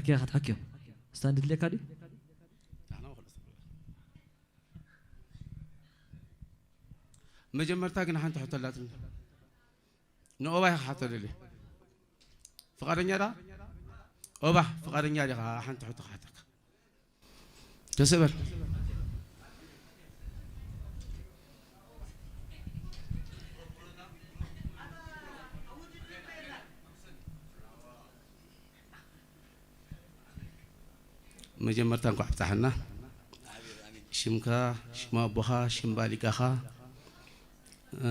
ጌኻ ትሓክዮም። ስታንድ ድልየካ ድዩ? መጀመርታ ግን ሓንቲ ሕቶ ኣላትኒ። ንኦባይ ክሓቶ ደልየ። ፍቓደኛ ዳ? ኦባ፣ ፍቓደኛ ዲኻ? ሓንቲ ሕቶ ክሓተካ። ደስ ይበል። መጀመርታ እንኳዕ ኣብፀሐና። ሽምካ፣ ሽም ኣቦኻ፣ ሽም ባሊጋኻ፣ እ፣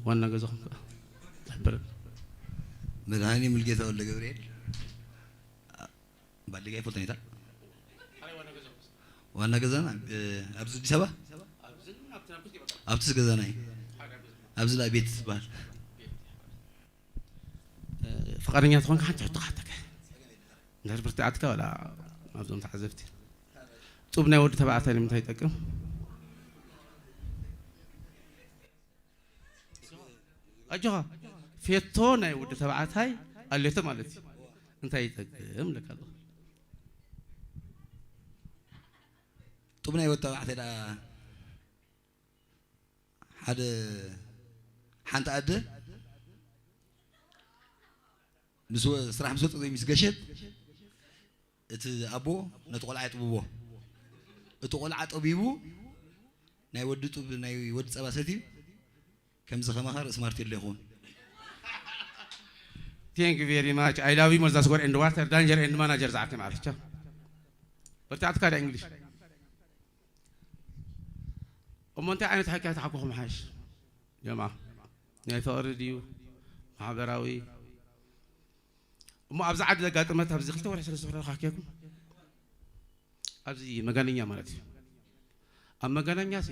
ዋና ገዛኹም ከ ዝሕብር። መድሃኒ ሙልጌታ ወልደ ገብርኤል። ባሊጋ ይፈልጦ ኔታ? ዋና ገዛና፣ እ፣ ኣብዚ ኣዲስ ኣበባ? ኣብቲ ገዛና እዩ። ኣብዚ ላይ ቤት ዝበሃል። እ፣ ፍቓደኛ ትኾንካ ሓንቲ ሕቶ ክሓተካ። እንድሕር ብርትዓትካ ዋላ ኣብዞም ተዓዘብቲ። ጡብ ናይ ወዲ ተባዕታይ ንምንታይ ይጠቅም? ኣጆኻ፣ ፌቶ ናይ ወዲ ተባዕታይ ኣሌቶ ማለት እዩ። እንታይ ይጠቅም ለካ ኣለኹ። ጡብ ናይ ወዲ ተባዕታይ ደኣ ሓደ፣ ሓንቲ ኣደ ምስ ወ-፣ ስራሕ ምስ ወፀት ወይ ምስ ገሸት፣ እቲ ኣቦ ነቲ ቆልዓ የጥብዎ። እቲ ቆልዓ ጠቢቡ ናይ ወዲ ጡብ፣ ናይ ወዲ ፀባ ሰትዩ፣ ከምዚ ከማኻ ርእሲ ማርቴሎ ይኸውን። Thank you very much. I love you more than square and water, danger and manager ዝዓርኪ ማለት ቻው። በርታዕትካ ዳ እንግሊሽ። እሞ እንታይ ዓይነት ሓኪያ ተሓኩኹም ሓሽ? ጀማ፣ ናይ ፍቕሪ ድዩ? ማሕበራዊ? እሞ ኣብዚ ዓዲ ዘጋጠመት ኣብዚ ክልተ ወርሒ ሰለስተ ወርሒ ሓኪያኩም? ኣብዚ መጋነኛ ማለት እዩ። ኣብ መጋነኛ ሲ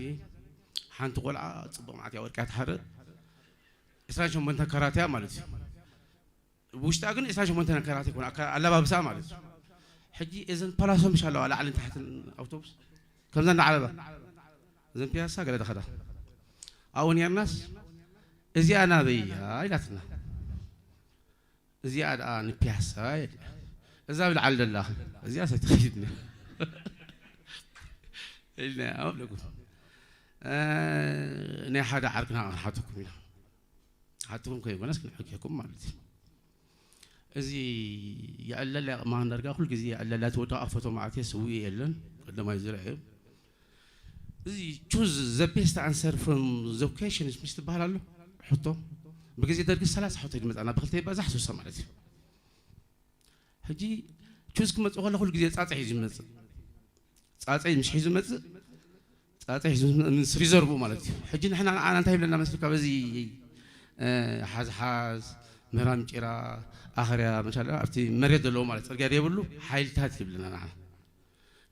ሓንቲ ቆልዓ ጽቡቕ መዓት እያ ወርቂ እያ ትሓርእ። ዕስራን ሸሞንተን ካራት እያ ማለት እዩ። ውሽጣ ግን ዕስራን ሸሞንተን ካራት ይኮን ኣካ-፣ ኣለባብሳ ማለት እዩ። ሕጂ እዘን ፓላሶ ምሽ ኣለዋ ላዕልን ታሕትን ኣውቶቡስ ከምዛ እንዳዓለባ እዘን ፒያሳ ገለ ደኸዳ ኣብኡ ነርናስ እዚኣ ናበይ እያ ኢላትና። እዚኣ ደኣ ንፒያሳ ኢልና። እዛ ኣብ ላዕሊ ደላ እዚኣ ሰትኸይድና ኢልና ኣብለኩም። እ፣ ናይ ሓደ ዓርክና ክንሓተኩም ኢና። ሓትኩም ከይኮነስ ክንሕክየኩም ማለት እዩ። እዚ የዕለላ ማን ዳርጋ ኩሉ ግዜ የዕለላ ትወድቕ ኣብ ፎቶ ማዕት ስውእ የለን። ቀዳማይ ዝርአ እዩ። እዚ choose the best answer from the questions ምስ ትበሃል ኣሎ ሕቶ። ብግዜ ደርጊ ሰላሳ ሕቶ ዝመጻና ብክልተ ይባዛሕ ስሳ ማለት እዩ። ሕጂ ቹዝ ክመጽእ ከሎ ኩሉ ግዜ ጻጸ ሒዙ ይመጽእ። ጻጸ ምሽ ሒዙ ይመጽእ። ጻጸ ሒዙ ምስ ሪዘርቭ ማለት እዩ። ሕጂ ንሕና ንዓና እንታይ ይብለና መስልካ በዚ፣ እ፣ ሓዝሓዝ፣ ምህራም ጭራ፣ ኣኽርያ፣ መሻለ ኣብቲ መሬት ዘለዎ ማለት ጽርግያ ዘይብሉ ሓይልታት ይብለና ንዓና።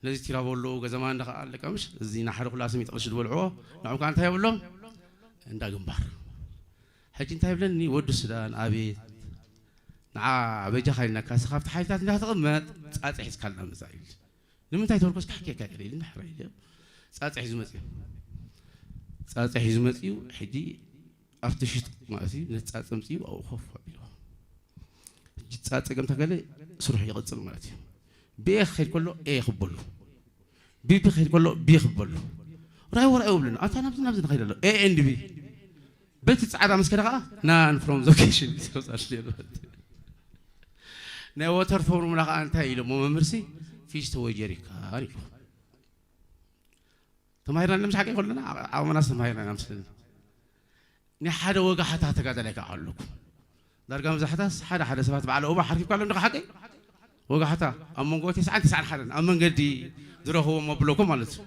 ነዚ ቲራቮሎ፣ ገዘማ እንዳ ከኣ ኣለካ ምሽ፣ እዚ ንሓደ ኩላ ስም ይጠቕሽ ዝበልዕዎ፣ ንዕም ከኣ እንታይ የብሎም? እንዳ ግንባር። ሕጂ እንታይ ይብለኒ? ወዲ ሱዳን፣ ኣቤት። ንዓ በጃኻ ኢልናካ፣ እስኻ ኣብቲ ሓይልታት እንዳ ትቕመጥ፣ ጻጸ ሒዝካልና ምጻእ ኢሉ። ንምንታይ ተመርኮስካ? ሕኬካ ኢለ ኢልና፣ ሕራይ ኢለ። ጻጸ ሒዙ መጽዩ። ጻጸ ሒዙ መጽዩ፣ ሕጂ ኣብቲ ሽት ማለት እዩ፣ ነቲ ጻጸ ኣምጽዩ ኣብኡ ኮፍ ኣቢልዎ። ሕጂ ጻጸ ገም ተገለ ስርሑ ይቕጽል ማለት እዩ። ብኤ ክኸይድ ከሎ ኤ ክበሉ፣ ቢቢ ክኸይድ ከሎ ቢ ክበሉ። ራይ ወራይ ይብሉና። ኣታ ናብዚ ናብዚ ንኸይድ ኣሎ ኤ ኤንድ ቢ። በቲ ጻዕዳ ምስ ከደ ከኣ none from the question ይወጻል ነይሩ። ናይ ወተር ፎርሙላ ከኣ እንታይ ኢሎሞ መምህርሲ? ፊሽ ተወጀሪካ ኢሉ። ተማሂርና ኢና፣ ምስ ሓቂ ከለና ዓቕምናስ ተማሂርና ኢና መስለኒ። ናይ ሓደ ወጋሕታ ተጋዳላይ ከዓ ኣለኩም። ዳርጋ መብዛሕታስ ሓደ ሓደ ሰባት በዓል ኦባ ሓርኪብካ ኣሎ እንዲኻ ሓቂ? ወጋሕታ ኣብ መንጎ ተስዓን ተስዓን ሓደን ኣብ መንገዲ ዝረኽቦም ኣብለኩም ማለት እዩ።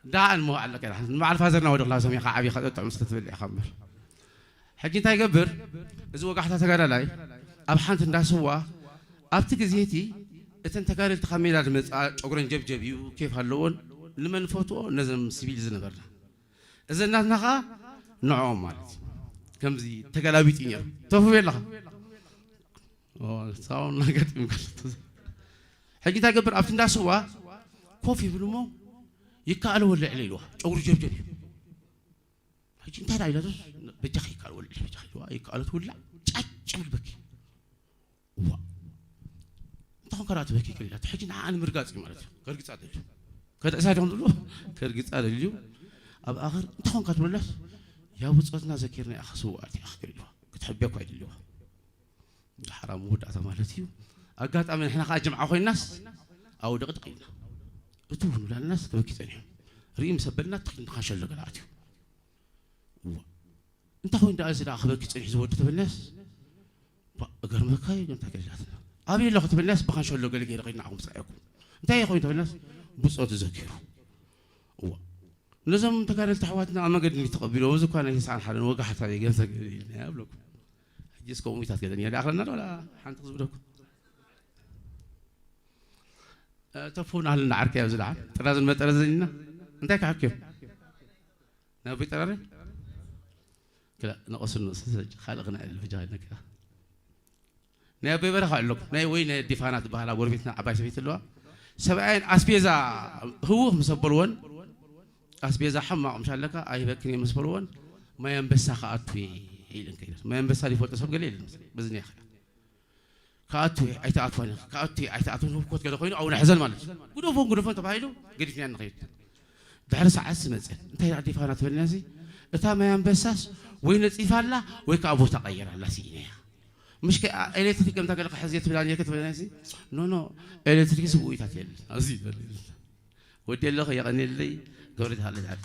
ደኣ እንሞ ኣለካ ኢኻ። ንበዓል ፋዘርና ወዲቕላ ሰሚኻ ዓቢኻ ጠጥዑ መስተ ትብል ኢኻ እምበር። ሕጂ እንታይ ይገብር? እዚ ወጋሕታ ተጋዳላይ ኣብ ሓንቲ እንዳ ስዋ ኣብቲ ግዜ እቲ እተን ተጋደልቲ ካብ ሜዳ ዝመጻ ጨጉረን ጀብጀብ እዩ፣ ኬፍ ኣለዎን፣ ንመን ንፈትዎ? ነዘም ሲቪል ዝነበርና። እዘን ናትና ኸኣ ንዕኦም ማለት እዩ። ከምዚ ተገላቢጡ እዩ ነይሩ። ተፉ ኣለኻ? ኦ፣ ሳውና ገጢሙ ከሎ። ሕጂ እንታይ ይገብር? ኣብቲ እንዳ ስዋ ኮፍ ይብል እሞ ይከኣሎ ወልዕ ኢልዋ። ጨጉሩ ጀብጀብ እዩ። ሕጂ እንታይ ደኣ ኢላቶ? በጃኺ ይከኣሎ ወልዕ፣ በጃኺ ኢልዋ። ይከኣሎ ትውላዕ፣ ጫጭ ይብል በኪ። ዋ። እንተኾንካ ደኣ ትበኪ ክልላት ሕጂ ንዓኣ ንምርጋጽ እዩ ማለት እዩ። ከርግጻ ደልዩ። ከጥዕሳ ዲኹም ትብሉ? ከርግጻ ደልዩ። ኣብ ኣኽር እንተኾንካ ትብለላስ፣ ያ ብጾትና ዘኪርና ኢኻ ስውኣት ኢኻ ክልዋ። ክትሕብያ እኳ ኣይደልዋ። ሓራም መወዳእታ ማለት እዩ። ኣጋጣሚ ንሕና ከኣ ጅምዓ ኮይናስ፣ ኣብኡ ድቕድቕ ኢልና። እቱ እውን ብላልናስ ክበኪ ጸኒሑ። ርኢ ምስ ኣበልና ትኽል ንኻንሸሎ ገለ ኣትዩ። እዋ። እንታይ ኮይኑ ደኣ እዚ ደኣ ክበኪ ጸኒሑ ዝወዲ ተበልናስ፣ ባ-፣ እገርመካ እዩ፣ እንታይ ገላትና። ኣበይ ኣለኹ ተበልናስ፣ ብኻንሸሎ ገለ ገይረ ከይድና ዓኹም ስራየኩም። እንታይ እዩ ኮይኑ ተበልናስ፣ ብጾቱ ዘኪሩ። እዋ። ነዞም ተጋደልቲ ኣሕዋትና ኣብ መገዲ እንዲ ተቐቢሎም፣ እዚ እኳ ናይ ተስዓን ሓደን ወጋሕታ እዩ፣ ገንዘብ ኢልና እብለኩም። ሕጂስ ከምኡ ኢታት ገለ እኒኦ፣ ደኣ ኣኽለና ዶ፣ ወላ ሓንቲ ክዝብደኩም? እ፣ ተፉን ኣህልና ዓርከይ ኣብዚ ደሓን። ጥራዝን መጠረዝን ኢና። እንታይ ክሓኪም? ናይ ኣቦይ ጠራሪ? ክላ፣ ንቐስኑ፣ ስ-፣ ስ-፣ ካልእ ክነዕል ብጃ ነካ። ናይ ኣቦይ በረኻ ኣለኩም። ናይ ወይ ናይ ዲፋና ትበሃላ ጎረቤትና ዓባይ ሰበይቲ ኣለዋ። ሰብኣየን ኣስቤዛ ህውኽ ምስ ኣበልወን፣ ኣስቤዛ ሕማቕ ምሽ ኣለካ፣ ኣይህበክን እየ ምስ በልወን፣ ማይ ኣንበሳ ክኣቱ እየ ኢለን ከይደን። ማይ ኣንበሳ ዝፈልጦ ሰብ ገለ የለን። በዚ ናይ ክላ። ክኣቱ እየ፣ ኣይትኣትዋን ኢኻ፣ ክኣቱ እየ፣ ኣይትኣትዋን ህውኮት ገለ ኮይኑ፣ ኣብኡ ንሕዘን ማለት እዩ። ግደፎን፣ ግደፎን ተባሂሉ፣ ገዲፍናየን ንኸይድ። ድሕሪ ሰዓት ዝመፀን፣ እንታይ ደኣ ዲፋና ትበልና እዚ? እታ ማይ ኣንበሳስ ወይ ነፂፋ ኣላ፣ ወይ ከዓ ቦታ ቀይራ ኣላ፣ ስኢነያ። ምሽ ከ-፣ ኣ-፣ ኤሌክትሪክ ከምታ ገለ ክሕዝ እየ ትብላ ነይርኪ ትብለና እዚ? ኖ፣ ኖ፣ ኤሌክትሪክ ስብኡይታት የለን። ኣብዚ ይበል። ወዲ ኣለኹ፣ የቐንየለይ፣ ገብረ ተሃለ ድሓር።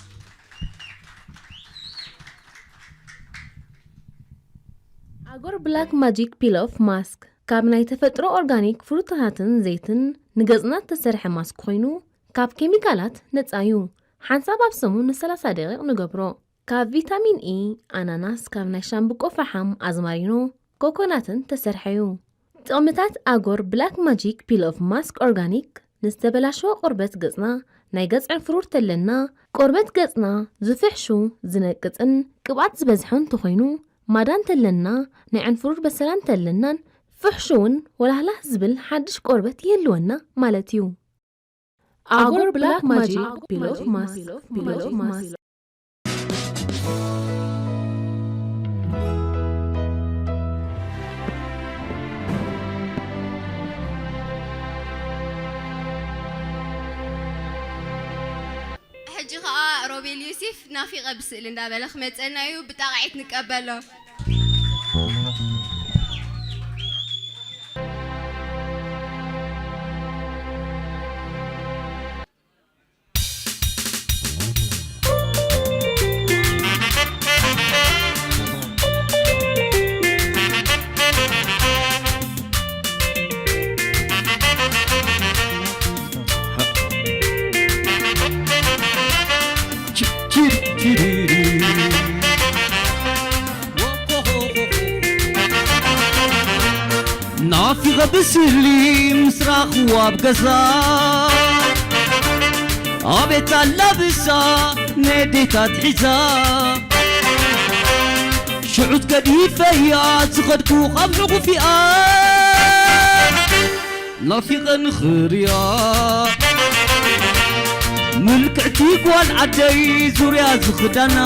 ኣጎር ብላክ ማጂክ ፒል ኦፍ ማስክ ካብ ናይ ተፈጥሮ ኦርጋኒክ ፍሩታታትን ዘይትን ንገጽና እተሰርሐ ማስክ ኮይኑ፣ ካብ ኬሚካላት ነጻ እዩ። ሓንሳብ ኣብ ሰሙን ንሰላሳ ደቂቕ ንገብሮ። ካብ ቪታሚን ኢ፣ ኣናናስ፣ ካብ ናይ ሻምብቆ ፈሓም፣ ኣዝማሪኖ፣ ኮኮናትን ተሰርሐ እዩ። ጥቕምታት ኣጎር ብላክ ማጂክ ፒል ኦፍ ማስክ ኦርጋኒክ ንዝተበላሸወ ቆርበት ገጽና፣ ናይ ገጽ ዕንፍሩር ተለና፣ ቆርበት ገጽና ዝፍሕሹ፣ ዝነቅጽን ቅብኣት ዝበዝሖ እንተኾይኑ፣ ማዳ እንተለና፣ ናይ ዕንፍሩር በሰላ እንተለናን ፍሕሹውን ወላህላህ ዝብል ሓድሽ ቆርበት ይህልወና ማለት እዩ። ኣጎር ብላክ ማጂክ ፒል ኦፍ ማስክ፣ ፒል ኦፍ ማስክ። ሕጂ ኸኣ ሮቤል ዮሴፍ ናፊቐ ብስእሊ እንዳበለ ክመጸና እዩ። ብጣቕዒት ንቀበሎ። ናፊቐ ብስሊ ምስ ረኣኽዋ ኣብ ገዛ፣ ኣቤት ኣላብሳ ነዴታት ሒዛ፣ ሽዑት ገዲፈያ ዝኸድኩ ካብ ሕቑፊኣ። ናፊቐ ንኽርያ ምልክዕቲ ጓል ዓደይ ዙርያ ዝኽዳና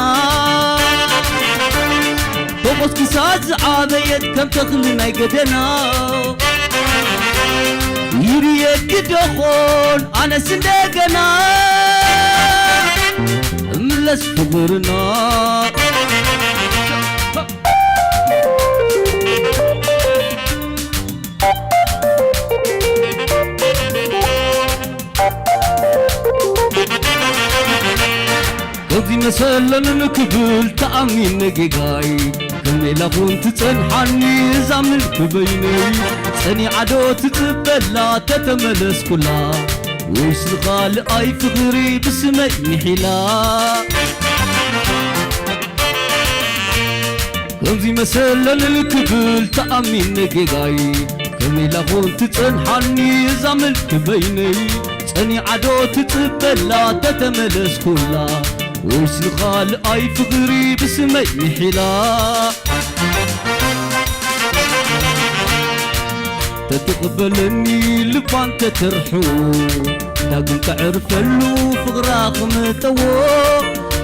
ተቖስቂሳ ዝዓበየት ከም ተኽሊ ናይ ገደና። ይርየት ግደኾን ኣነስ እንደገና እምለስ ፍቕርና። ከምዚ መሰለንን ክብል ተኣሚነ ጌጋይ፣ ከመይ ኢላ ኹን ትጸንሓኒ እዛ ምልኪ በይነይ? ጸኒዓ ዶ ትጽበላ ተተመለስኩላ፣ ወይስ ንኻልኣይ ፍቕሪ ብስመይ ምሒላ? ከምዚ መሰለንን ክብል ተኣሚነ ጌጋይ፣ ከመይ ኢላ ኹን ትጸንሓኒ እዛ ምልኪ በይነይ? ጸኒዓ ዶ ትጽበላ ተተመለስኩላ፣ ወይስ ንኻልኣይ ፍቕሪ ብስመይ ምሒላ? ተትቕበለኒ ልባን ተተርሑ፣ ዳግም ከዕርፈሉ ፍቕራ ክምጠዎ።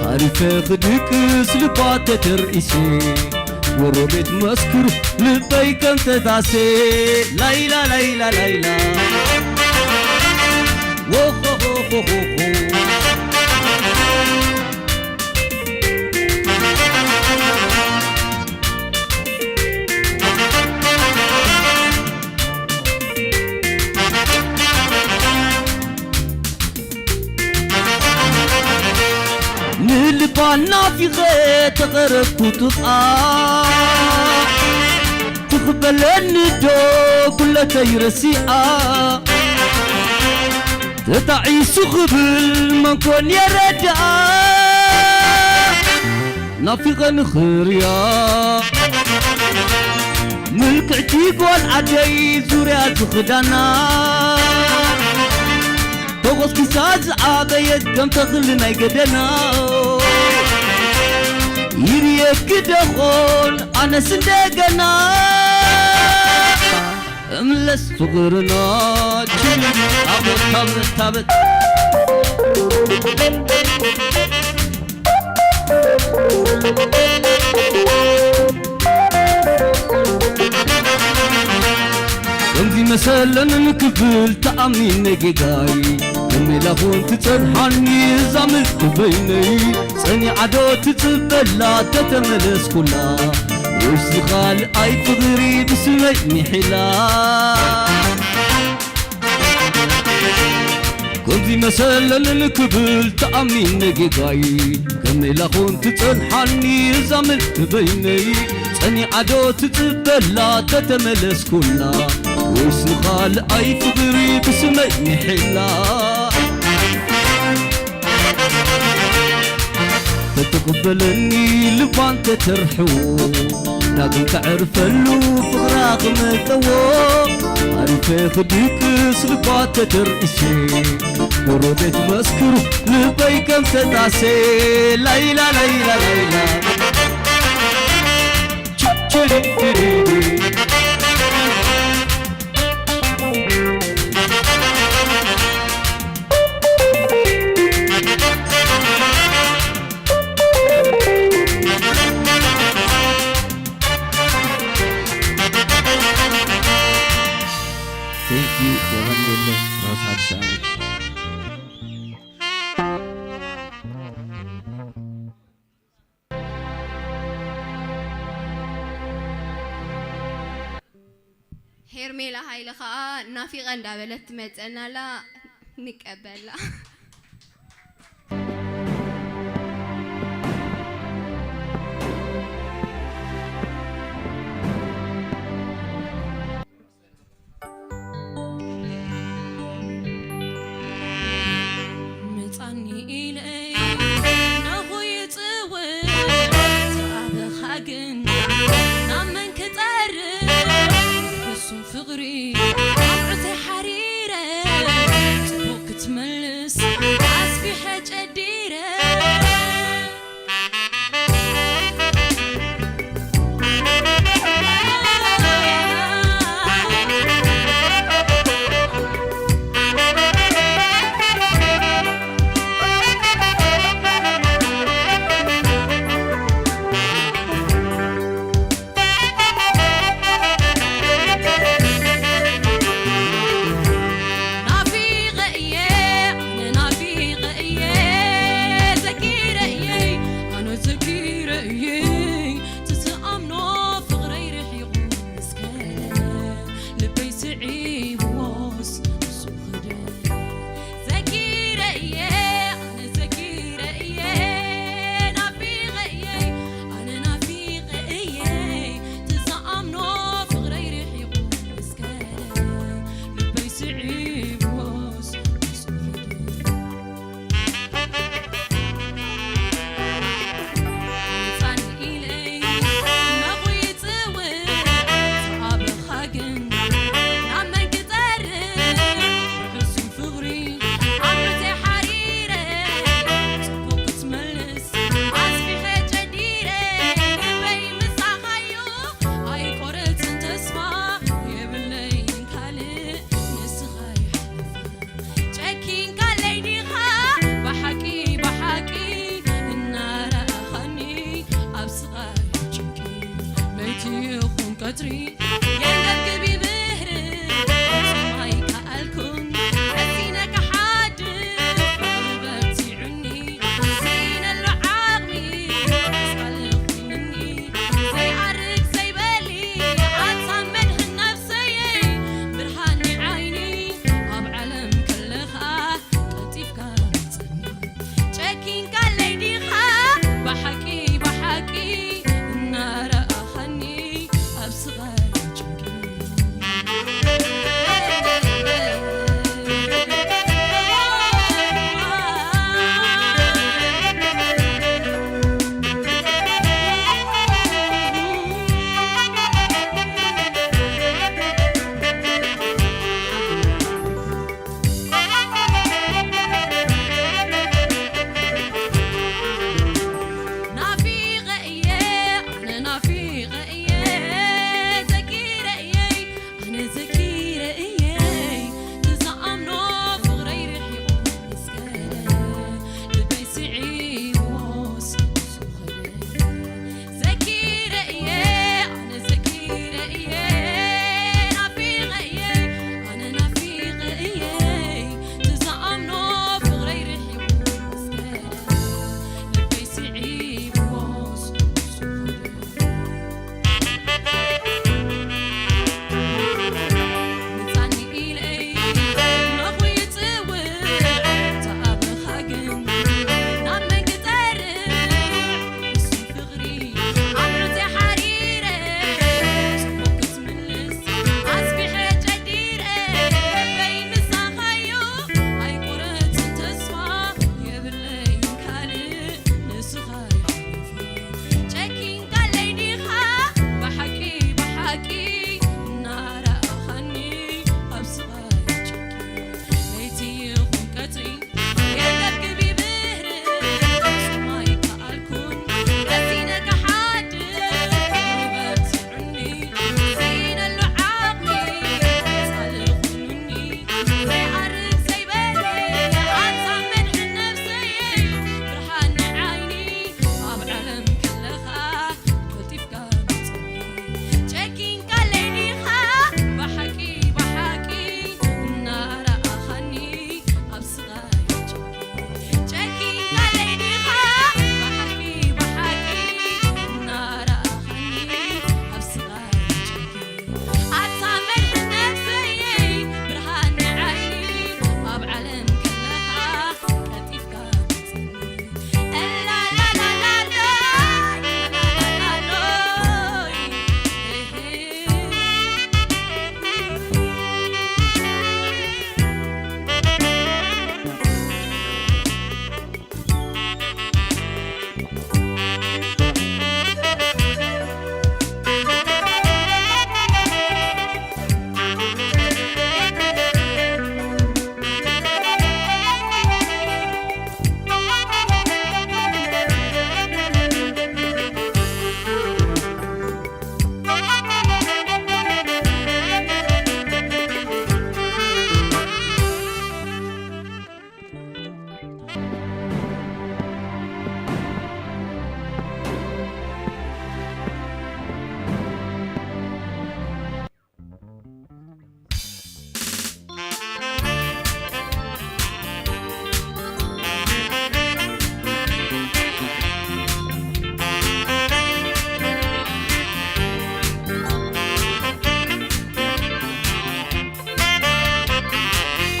ሃሪፈ ክድቅስ ልባ ተተርኢሰ፣ ጎረቤት መስክሩ ልበይ ከም ተታሴ ላይላ ላይላ ላይላ ወሆሆሆሆሆ ንልባ ናፊቐ ተቐረብኩ ጥቓ ትኽበለኒ ዶ ጉለተይ ረሲኣ ተጣዒሱ ክብል መንኮን የረድኣ ናፊቐ ንኽርያ ምልክዕቲ ጓል ዓደይ ዙርያ ዝኽዳና ተኾስኪሳ ዝዓበየት ከም ተኽሊ ናይ ገደና ይርየኪ ደኾን ኣነስ እንደገና እምለስ ፍቕርና ችሊ ታበት ታበት ታበት ከምዚ መሰለንን ክብል ተኣሚነ ጌጋይ ከመይ ኢላ ኾን ትጸንሓኒ እዛ ምልኪ በይነይ ጸኒዓ ዶ ትጽበላ ተተመለስኩላ ወይስ ዝኻልኣይ ፍቕሪ ብስመይ ሚሒላ ከምዚ መሰለንን ክብል ተኣሚነ ጌጋይ ከመይ ኢላ ኾን ትጸንሓኒ እዛ ምልኪ በይነይ ጸኒዓ ዶ ትጽበላ ተተመለስኩላ ወይስ ንኻልኣይ ፍቕሪ ብስመይ ሚሒላ ተትቕበለኒ ልባን ተተርሑ ዳግም ተዕርፈሉ ፍቕራ ክመጠዎ ኣሪፈ ክድቅስ ልባ ተተርኢሴ ጎረቤት መስክሩ ልበይ ከም ተጣሴ ላይላ ላይላ ላይላ ችችሪሪሪ Thank you. የቐንየለይ ሮስ ሓድሽ ዓመት። ሄርሜላ ሃይለ ኸኣ ናፊቐ እንዳበለት ትመጸና ኣላ። ንቀበላ። መጻኒ ኢለይ ናኹ ይጽውዕ ተኣበኻ ግን ናብ መን ክጠርእ ፍጹም ፍቕሪ ኣብዑተይ ሓሪረ ጽቡቕ ክትመልስ የንገብግብ ይብህር፣ ፍጹም ኣይከኣልኩን፣ ሕሲነ ክሓድር፣ ፍቕሪ በርቲዑኒ፣ ስኢነሉ ዓቕሚ፣ ኣስቓሊ ኹንኒ፣ ዘይዓርግ ዘይበሊ፣ ኣታ መድሕን ነፍሰየይ፣ ብርሃን ናይ ዓይኒ፣ ኣብ ዓለም ከለኻ፣ ቀልጢፍካ ምጽኒ። ጨኪንካለይ ዲኻ ብሓቂ ብሓቂ እናረኣኻኒ ኣብ ስቓይ ጭንቂ። ናፊቐ እየ፣ ኣነ ናፊቐ እየ፣ ዘኪረ እየ፣ ኣነ ዘኪረ እየ፣ እቲ ዝኣምኖ ፍቕረይ ርሒቑ ምስ ከደ፣ ልበይ ስዒብዎስ ንሱ ኸደ። ዘኪረ እየ፣ ኣነ ዘኪረ እየ፣ ናፊቐ እየ፣ ኣነ ናፊቐ እየ፣ እቲ ዝኣምኖ ፍቕረይ ርሒቑ ምስ ከደ፣ ልበይ ስዒብዎስ ንሱ ኸደ። ምጻኒ ኢለይ ነኹ ይጽውዕ፣ ተኣበኻ ግን ናብ መን ክጸርዕ? ፍቕሪ ኣምዑት ሓሪረ፣ ጽቡቕ ክትምልስ ኣስቢሐ ጨዲረ፣ ልበይ ምሳኻዮ ኣይቁረጽን ተስፋ፣ የብለይን ካልእ ንስኻ ይሓልፍ። ጨኪንካለይ ዲኻ ብሓቂ ብሓቂ እናረኣኻኒ ኣብ ስቓይ ጭንቂ ለይቲ ይኹን ቀትሪ የንገብግብ ይብህር፣ ሰማይ ከኣልኩን፣ ረሲነ ክሓድር፣ በርትዑኒ፣ ስኢነሉ ዓቕሚ፣ ጻል ኩኑኒ፣ ዘይዓርግ ዘይበሊ፣ ኣንታ መድሕን ነፍሰይ፣ ብርሃን ናይ ዓይኒ፣ ኣብ ዓለም ከለኻ፣ ቀልጢፍካ ምጽኒ። ጨኪንካለይ ዲኻ፣ ብሓቂ፣ ብሓቂ፣ እናረኣኻኒ፣ ኣብ ስቓይ ጨኪንካለይ ዲኻ፣ ብሓቂ፣ ብሓቂ፣ እናረኣኻኒ፣ ኣብ ስቓይ ጨኪን። ኣታ መድሕን ነፍሰየይ፣ ብርሃን ናይ ዓይኒ፣ ኣብ ዓለም ከለኻ፣ ቀልጢፍካ ምጽኒ።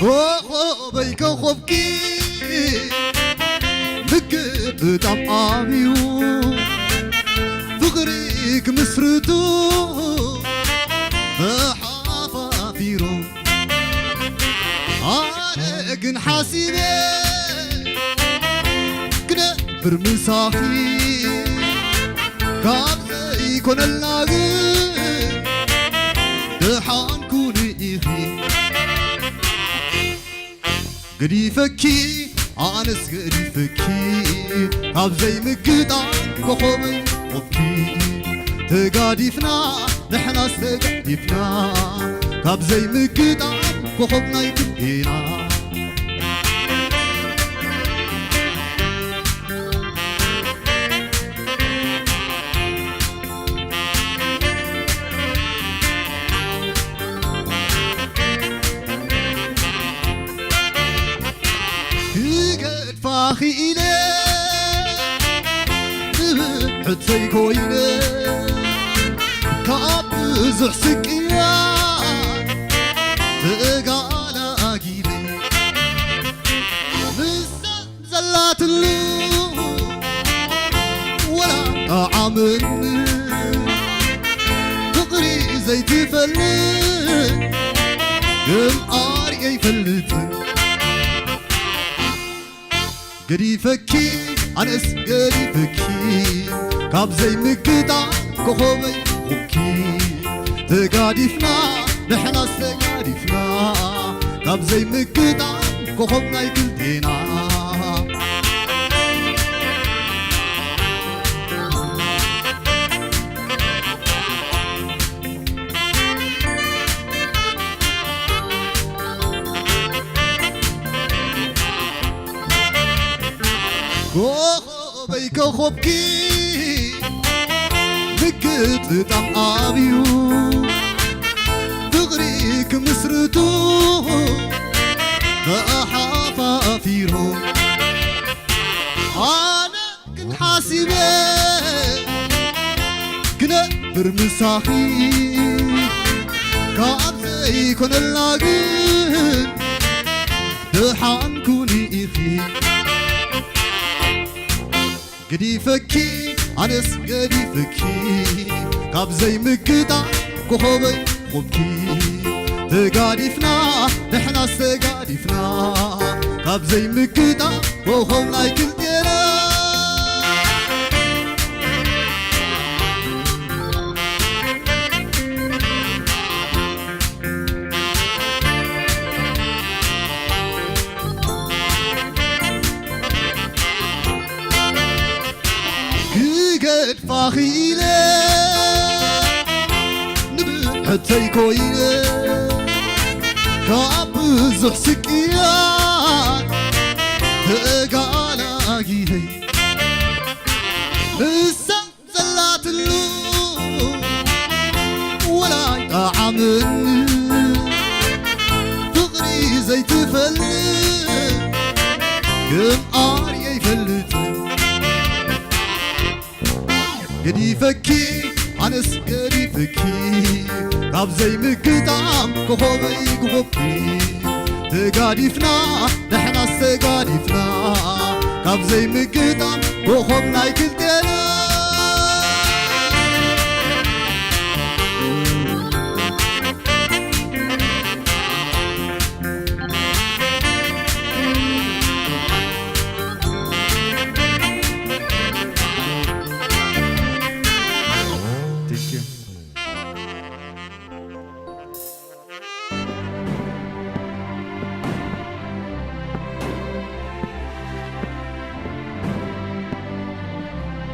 ኮኾበይ ኮኾብኪ ምግጥጣም ኣብዩ ፍቕሪ ክምስርቱ ተሓፋፊሮም። ኣነ ግን ሓሲበ ክነብር ምሳኺ ካብ ዘይኮነልና ግን ደሓን ኩኒ ኢኺ። ገዲፈኪ ኣነስ ገዲፈኪ ካብ ዘይምግጣም ኮኾበይ ኮኾብኪ ተጋዲፍና ንሕናስ ተጋዲፍና ካብ ዘይምግጣም ኮኾብ ናይ ክንዴና። ኣኺኢለ ንብሕተይ ኮይነ ካብ ብዙሕ ስቅያ ተጋላጊለ ንሳ ዘላትሉ ወላ ጣዓምን ፍቕሪ ዘይትፈልጥ ግን ኣርእየ ይፈልጥን ገዲፈኪ ኣነስ ገዲፈኪ ካብ ዘይምግጣም ኮኾበይ ኹንኪ ተጋዲፍና ንሕናስ ተጋዲፍና ካብ ዘይምግጣም ኮኾብ ናይ ክልቴና ኮኾበይ ኮኾብኪ ምግጥጣም ኣብዩ ፍቕሪ ክምስርቱ ተሓፋፊሩ ኣነ ግን ሓሲበ ክነብር ምሳኺ ካብ ዘይኮነላ ግን ደሓን ኩኒ ኢኺ ገዲፈኪ ኣነስ ገዲፈኪ ካብ ዘይምግጣም ኮኾበይ ኹብኪ ተጋዲፍና ንሕናስ ተጋዲፍና ካብ ዘይምግጣም ኮኾብ ናይ ክልቴና ክገድፋ ኽኢለ ንብሕተይ ኮይነ ካብ ብዙሕ ስቅያት ተጋላጊለ ንሳ ዘላትሉ ወላ ይጠዓምን ፍቕሪ ዘይትፈልጥ ግን ኣርየ ይፈልጥ ገዲፈኪ ኣነስ ገዲፍኪ ካብ ዘይምግጣም ኮኾበይ ክኾብኪ ተጋዲፍና ንሕናስ ተጋዲፍና ካብ ዘይምግጣም ኮኾብ ናይ ክልቴና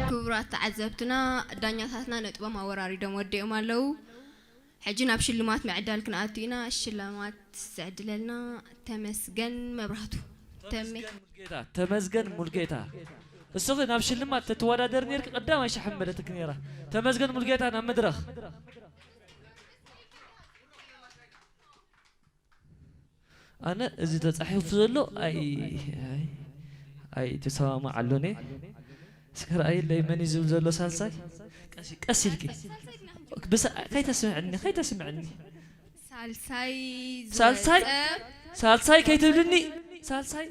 ክቡራት ተዓዘብትና፣ ዳኛታትና ነጥቦም ኣወራሪዶም ወዲኦም ኣለዉ። ሕጂ ናብ ሽልማት ምዕዳል ክንኣቱ ኢና። ሽልማት ዝዕድለልና ተመስገን መብራህቱ። ተሜ። ተመስገን ሙልጌታ፣ ተመስገን ሙልጌታ። እስኺ ናብ ሽልማት ተትወዳደር ነርኪ ቀዳማይ ሸሕ ምበለትኪ ነይራ። ተመስገን ሙልጌታ ናብ መድረኽ። ኣነ እዚ ተጻሒፉ ዘሎ ኣይ ኣይ ኣይ ተሰማማዓሉኒ። እስከ ረኣይለይ መን እዩ ዝብል ዘሎ ሳልሳይ? ቀስ ቀስ ኢልኪ። ብሳ ከይተስምዕኒ ከይተስምዕኒ። ሳልሳይ ሳልሳይ ዝወጸ ሳልሳይ ከይትብልኒ ሳልሳይ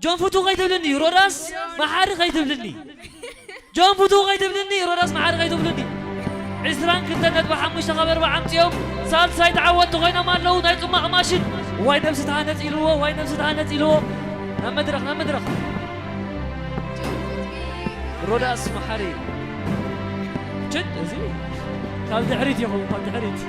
ጆን ፍቱ ከይትብልኒ ሮዳስ መሓሪ ከይትብልኒ ጆን ፍቱ ከይትብልኒ ሮዳስ መሓሪ ከይትብልኒ ዕስራን ክልተን ነጥቢ ሓሙሽተ ካብ ኣርባዓ ኣምፅኦም ሳልሳይ ተዓወትቲ ኮይኖም ኣለዉ ናይ ፅማቕ ማሽን ዋይ ነብሲ ተሃነፅ ኢልዎ ዋይ ነብሲ ተሃነፅ ኢልዎ ናብ መድረኽ ናብ መድረኽ ሮዳስ መሓሪ ችድ እዚ ካብ ድሕሪት ይኸውን ካብ ድሕሪት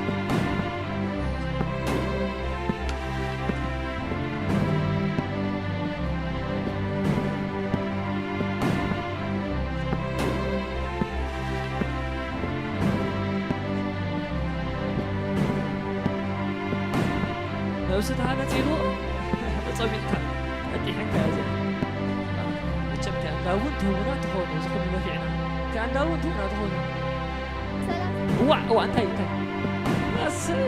ነብሲ ተሃነፂሉ ተፀሚቕካ ጠጢሕንካ እያ እዚኣ መቸም እቲኣ እንዳ እውን ትህቡና ትኾኑ እዚ ኩሉ ነፊዕና እቲኣ እንዳ እውን ትህቡና ትኾኑ እዋዕ እዋዕ እንታይ እንታይ ኣሰይ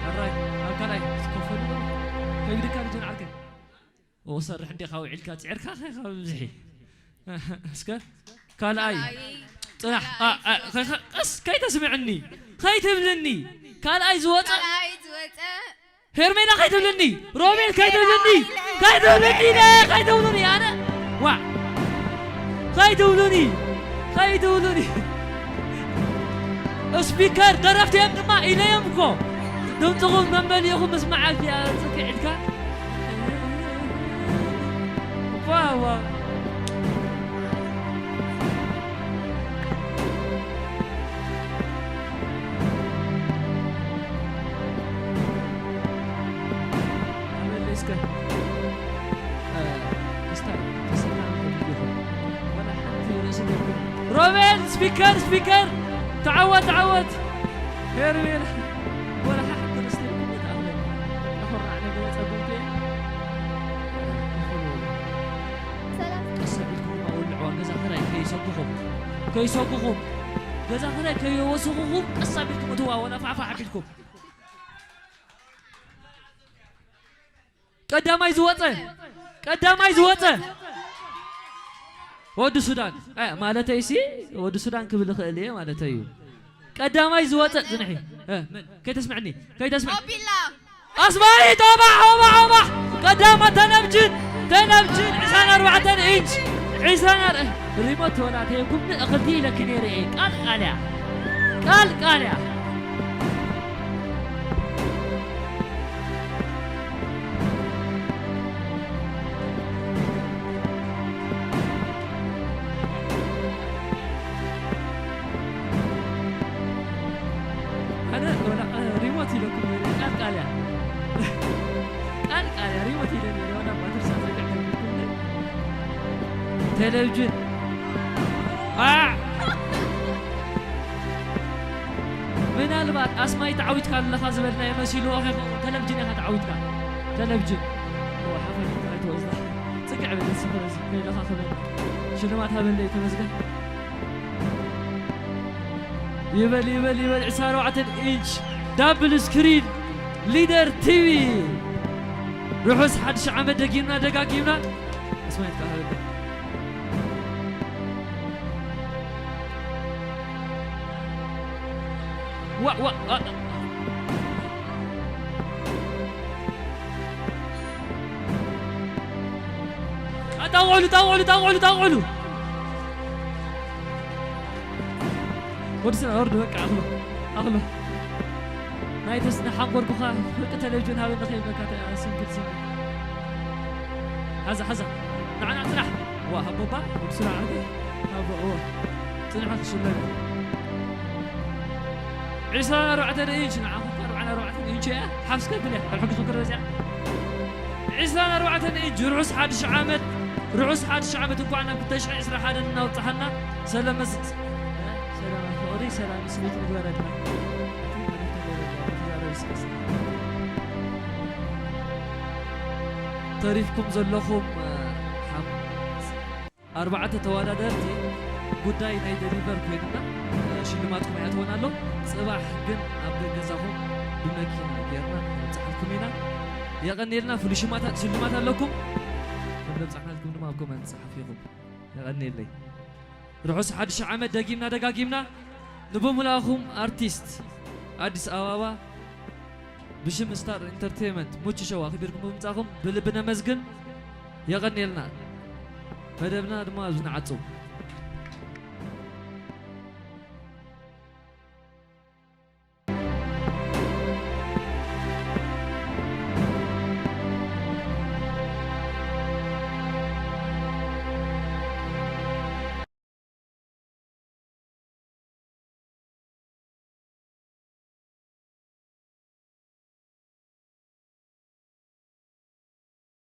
ሕራይ ኣብ ካልኣይ ወሰርሕ እንዴ ካብ ውዒልካ ጽዕርካ ኸ ካብ ብዝሒ። እስከ ካልኣይ። ካልኣይ። ጽናሕ። ኣ፣ ኣ፣ ኸ-፣ ኸ-፣ ቀስ፣ ከይተስምዕኒ። ከይትብልኒ። ካልኣይ ዝወጸ። ካልኣይ ዝወጸ። ሄርሜላ ከይትብልኒ። ሮቤል ከይትብልኒ። ከይትብልኒ፣ ነ-፣ ከይትብሉኒ፣ ኣነ። ዋ። ከይትብሉኒ። ከይትብሉኒ። ስፒከር ደረፍቲ እዮም ድማ ኢለዮም እኮ። ድምፅኹም መመሊእኹም ምስማዕ ኣልፊ ጽክዕ ኢልካ። ዋ፣ ዋ። ኣበለይ እስከ፣ እ፣ እስታይ ተሰላም ተድልኹም። ወላ ሓንቲ ርእሲ የብልኩም። ሮቤል፣ ስፒከር፣ ስፒከር፣ ተዓወት፣ ተዓወት። ሄርሜላ፣ ወላ ሓንቲ ርእሲ የብልኩም። ተኣኽለ። ተኾራዕ ነገር ጸጉምቲ። ሰላም። ቀስ ኣቢልኩም ድማ ወልዕዋ፣ ገዛ ክራይ ከይሰጉኹም፣ ከይሰጉኹም፣ ገዛ ክራይ ከይወስኹኹም፣ ቀስ ኣቢልኩም እትዋ፣ ወላ ፋሕፋሕ ኣቢልኩም። ቀዳማይ ዝወፀ፣ ቀዳማይ ዝወፀ ወዲ ሱዳን። እ፣ ማለተይ ሲ ወዲ ሱዳን ክብል እኽእል እየ ማለተይ እዩ። ቀዳማይ ዝወፀ፣ ዝንሒ። እ፣ መን? ከይተስምዕኒ፣ ከይተስምዕ። ኦቢላ። ኣስማይ፣ ኦባሕ፣ ኦባሕ፣ ኦባሕ። ቀዳማት ተለብጅን፣ ተለብጅን ዕስራን ኣርባዕተን ኢንች፣ ዕስራን ኣር-፣ ሪሞት ተወላተየኩም እኽልቲ ኢለኪ ነይረ እየ። ቃል ቃል እያ። ቃል ቃል እያ። ኣነ ወላ፣ እ፣ ሪሞት ኢለኩም ነይረ፣ ቃል ቃል እያ። ቃል ቃል እያ፣ ሪሞት ኢለ ነይረ፣ ወላ ባትሪ ሳት ዘግዕ ተብልኩም ነይረ። ቴሌቪዥን። ኣ! ምናልባት ኣስማይ ተዓዊትካ ኣለኻ ዝበልናዮ መሲልዎ ከይኸውን፣ ተለቪጅን ኢኻ ተዓዊትካ። ተለቪጅን። እዋ፣ ሓፈር ኣይትወስዳ። ጽግዕ በል፣ እዚ ፈረስ ከይለኻኽበና። ሽልማት ሃበለይ፣ ተመስገን። ይበል፣ ይበል፣ ይበል። ዕስራን ኣርባዕተን ኢንች ዳብል ስክሪን ሊደር ቲቪ። ርሑስ ሓድሽ ዓመት ደጊምና ደጋጊምና። ኣስማይ ይትካ ሃበለይ። ዋ፣ ዋ፣ ዋ። ጣውዕሉ፣ ጣውዕሉ፣ ጣውዕሉ፣ ጣውዕሉ። ወዲ ስና ወርድ በቃ ኣኽሎ፣ ኣኽሎ። ናይ ተስ-፣ ንሓንጎርኩኻ ፍርቂ ቴሌቪዥን ሃበኒ ከይብለካ ተ-፣ ስንክል ስንክል። ሓዛ፣ ሓዛ። ንዓና ጽናሕ። ዋ፣ ሃቦባ፣ ወዲ ስና ዓርከይ። ሃቦ፣ እዎ። ጽንሖ ክሽለል። ዕስራን ኣርባዕተን ኢንች፣ ንዓኹም ከ ኣርባዓን ኣርባዕተን ኢንች እያ። ሓፍስ ከብል እያ። ኣልሐጉስ ክረዝ እያ። ዕስራን ኣርባዕተን ኢንች፣ ርሑስ ሓድሽ ዓመት። ርሑስ ሓድሽ ዓመት፣ እንኳዕ ናብ ክልተ ሽሕን ዕስራን ሓደን እናውጽሓና። ሰላም መስ-፣ ሰላም ፍቕሪ፣ ሰላም ስኒት ንግበረልና። እቲ መልእኽቲ ገይረልና፣ ተዛረብ እስከ። ተሪፍኩም ዘለኹም፣ ሓም-፣ ኣርባዕተ ተወዳደርቲ ጉዳይ ናይ ደሊቨር ኮይንና፣ ሽልማትኩም ኣይኣተወን ኣሎ። ጽባሕ ግን ኣብ ገዛኹም ብመኪና ጌርና ክንብጽሓልኩም ኢና። የቐንየልና። ፍሉይ ሽማታ-፣ ሽልማት ኣለኩም። ከም ዘብጻሕናልኩም ድማ ኣብ ኮመንት ጸሓፉ ኢኹም። የቐንየለይ። ርሑስ ሓድሽ ዓመት ደጊምና ደጋጊምና። ንብምልኣኹም ኣርቲስት ኣዲስ ኣበባ ብሽም ስታር ኢንተርቴይንመንት ሙቹ ሸው ኣኽቢርኩም ብምምጻእኩም ብልቢ ነመስግን። የቐንየልና። መደብና ድማ ኣብዚ ንዓጹ።